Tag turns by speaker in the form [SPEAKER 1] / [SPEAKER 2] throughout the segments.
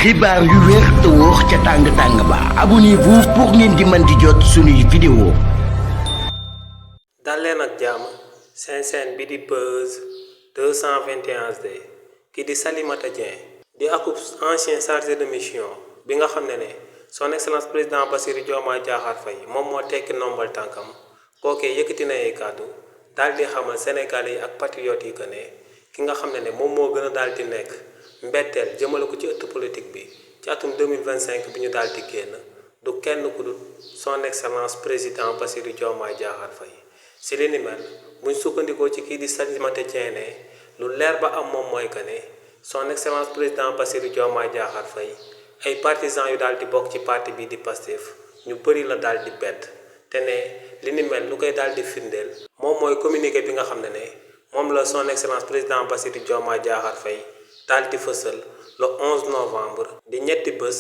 [SPEAKER 1] xibaar yu wér te wóor ca tàng ba abonnez-vous pour ngeen di mën di jot suñuy vidéo.
[SPEAKER 2] dal leen ak jàmm seen chaîne bi di Buzz 221 HD ki di Salimata Dieng di akub ancien chargé de mission bi nga xam ne son excellence président Bassirou Diomaye Diakhar Faye moom moo tekki nombal tànkam kookee yëkkati na ay kàddu daal di xamal Sénégalais yi ak patriotes yi que ne ki nga xam ne moom moo gën a daal di nekk mbetteel jëmale ko ci ëtt politique bi ci atum 2025 bi ñu daal di génn du kenn ku dul son excellence président Bassirou Diomaye Diakhar Faye si li ni mel buñ sukkandikoo ci kii di Salimata Dieng ne lu leer ba am moom mooy que ne son excellence président Bassirou Diomaye Diakhar Faye ay partisans yu daal di bokk ci parti bi di Pastef ñu bëri la daal di bett te ne li ni mel lu koy daal di firndeel moom mooy communiqué bi nga xam ne moom la son excellence président Bassirou Diomaye Diakhar Faye daal di fësal le 11 novembre di ñetti bés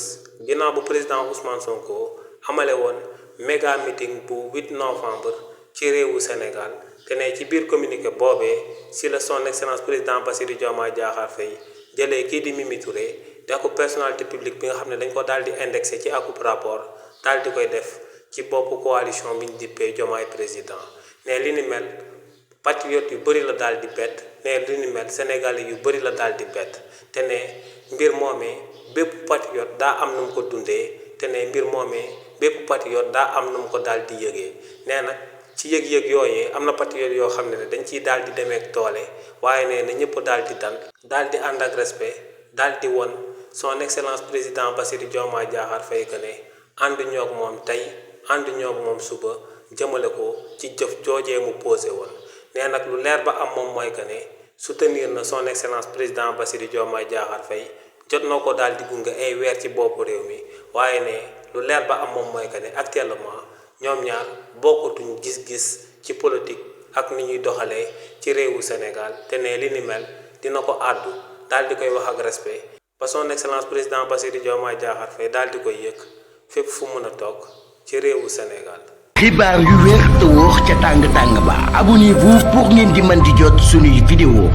[SPEAKER 2] ginnaaw bu président Ousmane Sonko amale woon méga meeting bu 8 novembre ci réewu Sénégal te ne ci biir communiqué boobee si la son excellence président Bassirou Diomaye Diakhar Faye jëlee kii di Mimi Touré di akub personnalité publique bi nga xam ne dañ ko daal di indexé ci akub rapport daal di koy def ci boppu coalition bi ñu dippee Diomaye président ne li ni mel patriote yu bëri la daal di bett ne li ni mel sénégalais yu bëri la daal di bett te ne mbir moomee bépp patriote daa am nu mu ko dundee te ne mbir moomee bépp patriote daa am nu mu ko daal di yëgee nee nag ci yëg-yëg yooyee am na patriote yoo xam ne dañ ciy daal di demeek toole waaye nee na ñëpp daal di daal di ànd ak respect daal di won son excellence président Bassirou Diomaye Diakhar Faye que ne ànd ñoog moom tey ànd ñoog moom suba jëmale ko ci jëf joojee mu posé woon nee nag lu leer ba am moom mooy que ne soutenir na son excellence président Bassirou Diomaye Diakhar Faye jot na ko daal di gunge ay weer ci boppu réew mi waaye ne lu leer ba am moom mooy que ne actuellement ñoom ñaar bokkatuñ gis-gis ci politique ak ni ñuy doxalee ci réewu Sénégal te ne li ni mel dina ko àddu daal di koy wax ak respect ba son excellence président Bassirou Diomaye Diakhar Faye daal di koy yëg fépp fu mun a toog ci réewu Sénégal.
[SPEAKER 1] xibaar yu wér te wóor ca tàng ba abonnez-vous pour ngeen di mën di jot suñuy vidéo.